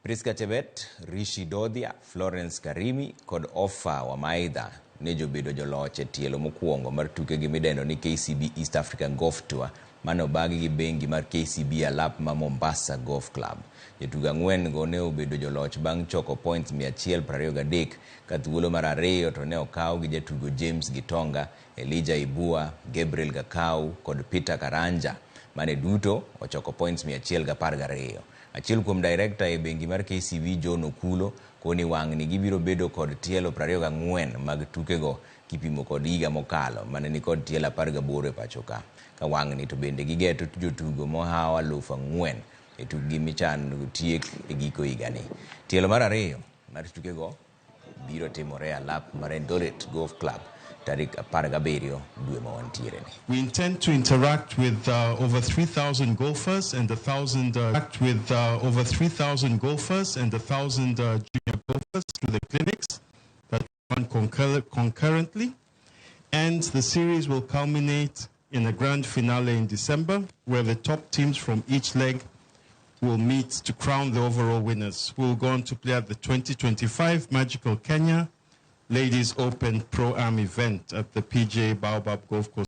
Priska Chebet, Rishi Dodhia, Florence Karimi kod Ofa Wamaidha ne jobedo joloch e tielo mokwongo mar tukegi midendo ni KCB East African Golf Tour mane obagi gi bengi mar KCB alap ma Mombasa Golf Club. Jotugo ang'wen go ne obedo joloch bang' choko points 123 ka thuolo mar ariyo to ne okaw gi jatugo James Gitonga, Elijah Ibua, Gabriel Gakau kod Peter Karanja mane duto ochoko points 112. Achiel kuom director e bengi mar KCB John Okulo koni wang'ni gibiro bedo kod tielo 24 mag tukego kipimo kod higa mokalo mane nikod tielo 18 e pacho ka. Ka wang'ni to bende gigeto jotugo mohawo 4,000 e tukgi michano tiek e giko higani. Tielo mar ariyo mar tukego biro timore e alap mar Eldoret Golf Club tarik 17 dwe ma wantiere ni. We intend to interact with over 3,000 golfers and 1,000 with over 3,000 golfers and 1,000 junior golfers through the clinics that run concurrently. And the series will culminate in a grand finale in December, where the top teams from each leg will meet to crown the overall winners, who will go on to play at the 2025 Magical Kenya Ladies Open Pro-Am event at the PGA Baobab Golf Course.